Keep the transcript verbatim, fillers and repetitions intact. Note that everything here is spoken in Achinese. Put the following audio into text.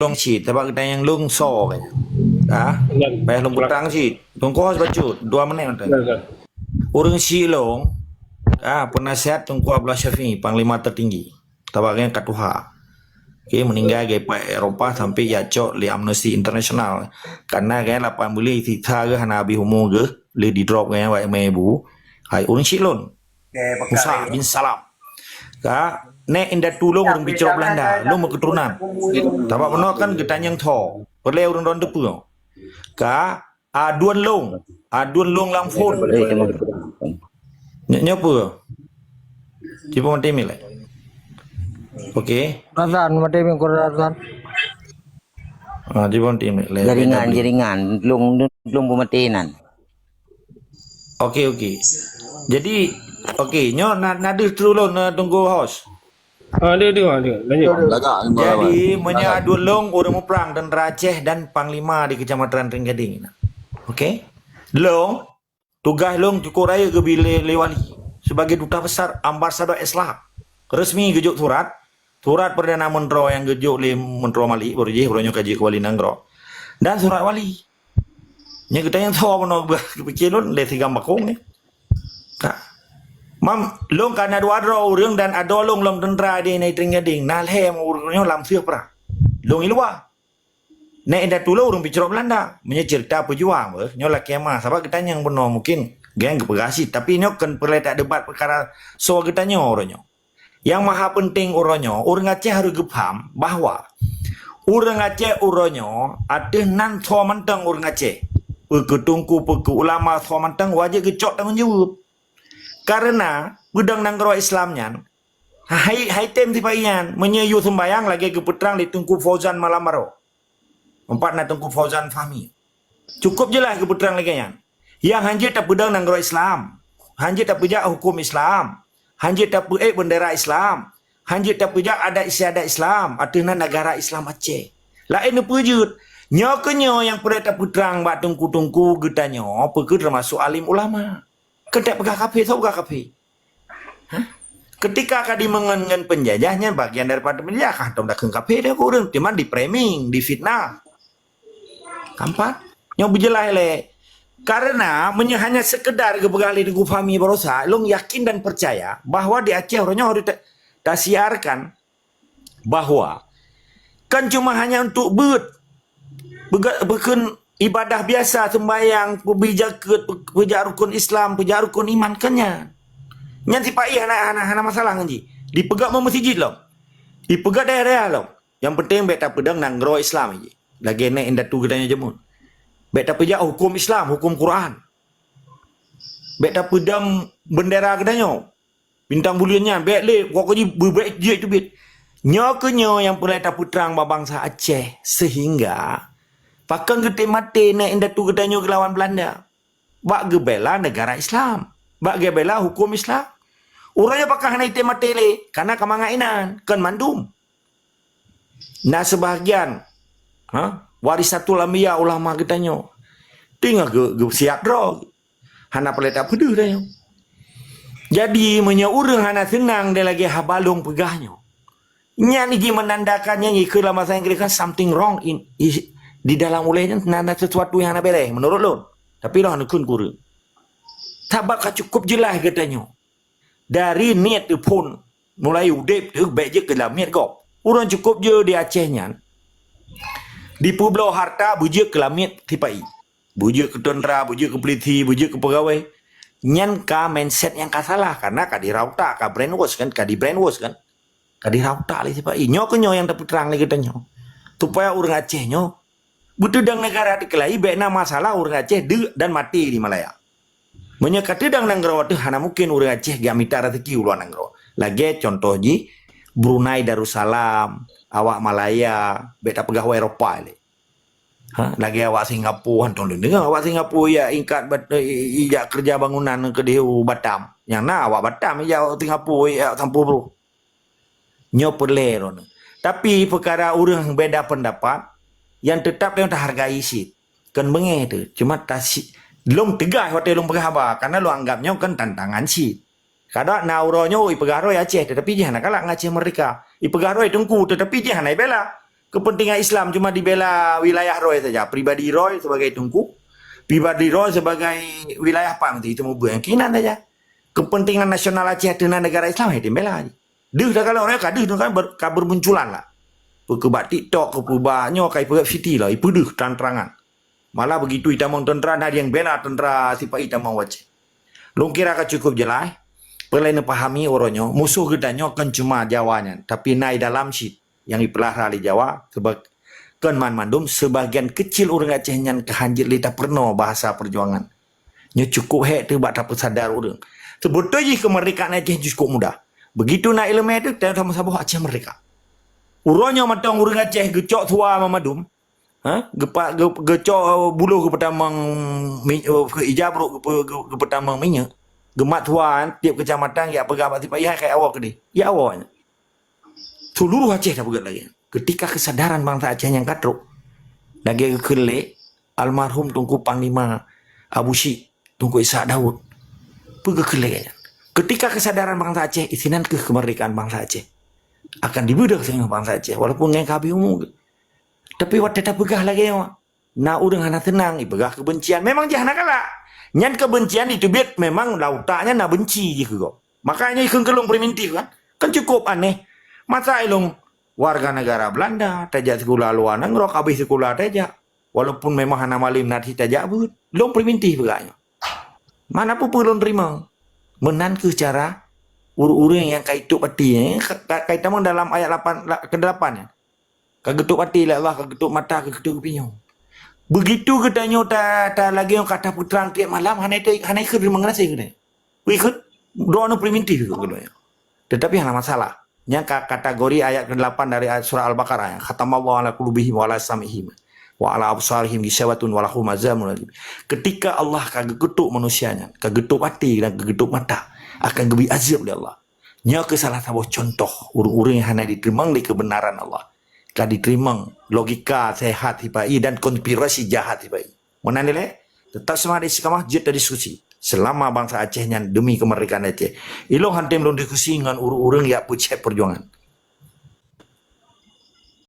lôn cit, sabab geutanyoe lôn soe kan. Ha? Payah lôn peutang cit. Teungku Hos bacut, dua menit mantong. Ureuëng Syiek lôn, ha, peunasihat Teungku Abdullah Syafi'i, panglima tertinggi. Sabab gobnyan ka tuha. Okey, meuninggai geupaih Eropa sampai jicok lé Amnesty International. Karena gobnyan lapan buleuen siksa geuh hana habéh umu geuh, lé di-drop gobnyan bak ibu. Hai ureuëng Syiek lôn. Musa bin Salam. Ka, nèk indatu lôn ureuëng Picroc Beulanda, lôn meuketurunan. Sabab bunoe kan geutanyong tho, peureulèe ureuëng droen teupeue. Ka, aduen lôn, aduen lôn lam phon. Nyoe, nyoe peue? Cuba maté mic lé. Okey. Razan, maté mic keu Razan. Ah, cuba maté mic lé. Jaringan, jaringan. Lôn, lôn peumaté nan. Okey, okey. Jadi, okey, nyoe na, na deuh true lôn, eh, Teungku Hos. Ah, ada, ada, ada. Lanjut. Lagak, Jadi, meunyoe aduen lôn ureuëng muprang tentara Aceh dan panglima di Kecamatan Trienggading. Okey? Lôn, tugaih lôn cukup rayeuk geubi lé, lé wali sebagai duta besar, ambasador Islam. Resmi geujok surat, surat Perdana Menteri nyang geujok lé Menteri Malik, baru jih uroe nyoe ka jeuet keu wali nanggroe. Dan surat wali. Nyan geutanyoe tho bunoe bah geupike lôn lé sigam bakong ni. Ka. Mam, lôn ka na dua droe ureuëng dan adoe lôn lom tentara di Trienggading. Na lhèe ureuëng nyoe lam seuh prang. Lôn i luwa. Nèk indatu lôn ureuëng Picroc Beulanda. Meunyoe ceurita peujuang beuh, nyoe lakèe ma, sabab geutanyong bunoe mungkin gèng geupeugah cit. Tapi nyoe kon peureulèe tadebat peukara soe geutanyoe uroe nyoe. Nyang maha peunteng uroe nyoe, ureuëng Aceh harôh geupaham bahwa ureuëng Aceh uroe nyoe ateueh nan soe mantong ureuëng Aceh. Peu keu teungku, peu keu ulama, soe mantong wajéb geucok tanggong jaweueb. Karena peudong nanggroe Islam nyan, hai, hai tem sipa-i nyan, meunyoe yue seumbayang lagèe geupeutrang lé Teungku Fauzan malam baroe. Empat na Teungku Fauzan Fahmi. Cukup jeulaih geupeutrang lagèe nyan. Nyang hanjeuet tapeudong nanggroe Islam, hanjeuet tapeujak huköm Islam, hanjeuet tapeuék beundera Islam, hanjeuet tapeujak adat istiadat Islam ateueh nan negara Islam Aceh. Laén neupeujeuet, nyoe keuh nyoe nyang peureulèe tapeutrang bak teungku-teungku geutanyoe, peu keuh teumasuk alim ulama. Keutek peugah kafé, soe peugah kafé? Hah? Ketika ka dimeungon ngon penjajah, nyan bagian daripada penjajah, ka tom dakheun kafé deh ureuëng, teuma di-framing, difitnah. Keempat, nyoe beujeulaih lé. Karena meunyoe hanya sekedar geupeugah lé Teungku Fahmi barosa, lôn yakin dan percaya bahwa di Aceh uroe nyoe harôh ta-, tasiarkan bahwa kan cuma hanya untuk beuet, beuga-, beukheun ibadah biasa, sembahyang, peubi jakeuet, pe-, peujak rukun Islam, peujak rukun iman, kan nyan. Nyan sipa-i hana, hana, hana masalah ngon jih. Dipeugah meuseujid lom. Dipeugah dayah-dayah lom. Nyang penting bèk tapeudong nanggroe Islam jih. Lagèe nèk indatu geutanyoe jameun. Bèk tapeujak huköm Islam, huköm Quran. Bèk tapeudong beundera geutanyoe. Bintang buleuen nyan, bèk lé, pokok jih beubèk jeuet teubiet. Nyoe keuh nyoe nyang peureulèe tapeutrang bak bansa Aceh, sehingga pakon geutem maté nèk indatu geutanyoe geulawan Beulanda. Bak geubela negara Islam, bak geubela huköm Islam. Uroe nyoe pakon hana item maté lé, karena ka mangat inan, kon mandum. Na seubahagian, ha, warisatul anbiya ulama geutanyoe. Teungoh geu-, geusiap droe. Hana peureulèe tapeudeuh tanyoe. Jadi, meunyoe ureuëng hana seunang lé lagèe haba lôn peugah nyoe, nyan jih meunandakan nyan jih keu lam bahasa Inggréh kan something wrong in, is, di dalam ulèe nyan na, na sesuatu nyang hana bèrèh meunurot lôn. Tapi lôn hana kheun keu ureuëng. Sabab ka cukup jeulaih geutanyoe. Dari niet teuphon, mulai udép teuh bèk jeuet keu lamiet gob. Ureuëng cukup jeuet di Aceh nyan, dipeubloe harta beujeuet keu lamiet sipa-i. Beujeuet keu teuntra, beujeuet keu pulisi, beujeuet keu peugawée. Nyan ka mindset nyang ka salah, karena ka dirautak, ka brainwash kan, ka di-brainwash kan. Ka dirautak lé sipa-i. Nyoe keuh nyoe nyang tapeutrang lé geutanyoe. Supaya ureuëng Aceh nyoe beuteudong negara teukeulai, bèk na masalah ureuëng Aceh deuk dan maté di Malaya. Meunyoe ka teudong nanggroe teuh, hana mungken ureuëng Aceh geumita raseuki u luwa nanggroe. Lagèe contoh jih, Brunei Darussalam, awak Malaya, bèk tapeugah awak Eropa lé. Ha, lagèe awak Singapura, hantom lôn deungoe awak Singapura ijak ingkat bat-, i-, i-, ijak keureuja bangunan keudéh u Batam. Nyang na awak Batam ijak Singapura, ijak sampôh broh. Nyoe peureulèe droeneuh. Tapi peukara ureuëng beda pendapat, nyang teutap lôn tahargai cit. Kon beungèh teuh, cuma tasi-, lôn teugas watèe lôn peugah haba, karena lôn anggap nyoe kon tantangan cit. Kadang na uroe nyoe ipeugah droe Aceh, tetapi jih hana galak ngon Aceh Merdeka. Ipeugah droe Teungku, tetapi jih hana ibela. Kepentingan Islam cuma dibela wilayah Roy saja. Pribadi Roy sebagai teungku, pribadi Roy sebagai wilayah PAM tu, itu mubuh yang kinan saja. Kepentingan nasional Aceh teunan negara Islam, hai dibela. Deuh dah kalau orang ka deuh tu kan ber, ka bermunculan lah. Peukeubat TikTok, keubah nyoe kai peugah fiti lah, ipeudeuh terang-terangan. Malah begitu itamong tentera, na yang bela tentera sipa itamong wajib. Lôn kira ka cukup jeulaih. Peulai neupahami uroe nyoe, musoh geutanyoe kon cuma Jawa nyan, tapi na i dalam cit nyang ipeulara lé Jawa, sebab kon banmandum, sebagian kecil ureuëng Aceh nyan ka hanjeuet lé tapeurunoe bahasa perjuangan. Nyoe cukup hék teuh bak tapeusadar ureuëng. Seubeutôi jih keumeurdekaan Aceh cukup mudah. Begitu na iéleumé teuh, teuh sama saboh Aceh merdeka. Uroe nyoe mantong ureuëng Aceh geucok suwa mandum, ha? Geupa, geu, geucok buloh geupeutamong mi, ija brok geupe, geu, geupeutamong minyeuk. Geumat suwa tiep keucamatan, jak peugah bak sipa, "Hai, kai awoe keudeh." Jak awoe nyan. Seuluruh Aceh tapeugah lagée nyan. Ketika kesadaran bansa Aceh nyang ka trok, lagée geukheun lé almarhum Teungku Panglima Abu Syik, Teungku Ishak Daud, peue geukheun lagée nyan. Ketika kesadaran bansa Aceh, isinan keuh kemerdekaan bansa Aceh. Akan dibeudôh singoh bansa Aceh, walaupun ngon ka habéh umu. Tapi watée tapeugah lagée nyoe, na ureuëng hana seunang, ipeugah kebencian. Memang jih hana galak. Nyan kebencian iteubiet memang lam utak nyan na benci jih keu gob. Makanya ikheun keu lôn primitif kan? Kan cukup aneh. Masa ilong warga negara Belanda, tajak sikula luwa nanggroe, ka habéh sikula tajak. Walaupun memang hana malem na cit tajak beuet. Lôn primitif peugah nyoe. Mana peue-peue lôn teurimong. Meunan keuh cara ureuëng-ureuëng nyang ka itôp até, eh, ka, ka, ka itamong dalam ayat lapan, la, keudelapan nyan. Ka geutôp até lé Allah, ka geutôp mata, ka geutôp geupinyong. Begitu geutanyoe ta, ta lagée nyoe ka tapeutrang tiep malam, hana te, hana ikheun teurimong gaséh geutanyoe. Ikheun, droeneuh primitif keu geutanyoe. Tetapi hana masalah. Nyang ka kategori ayat kedelapan dari ayat surah Al-Baqarah, yang, "Khatamallahu ala qulubihim wa ala sam'ihim wa ala absarihim gisyabatun wa lahum azabun azim." Ketika Allah ka geutôp manusia nyan, ka geutôp até dan ka geutôp mata, akan geubri azab lé Allah. Nyoe keuh salah saboh contoh ureuëng-ureuëng nyang hana jiteurimong lé keubeunaran Allah. Ka jiteurimong logika sehat sipa-i dan konspirasi jahat sipa-i. Meunan dilée, teutap seumah istiqamah jeuet tadiskusi. Seulama bansa Aceh nyan deumi keumeurdekaan Aceh. Ilong han tem lôn diskusi ngon ureuëng-ureuëng nyang peucék peujuangan.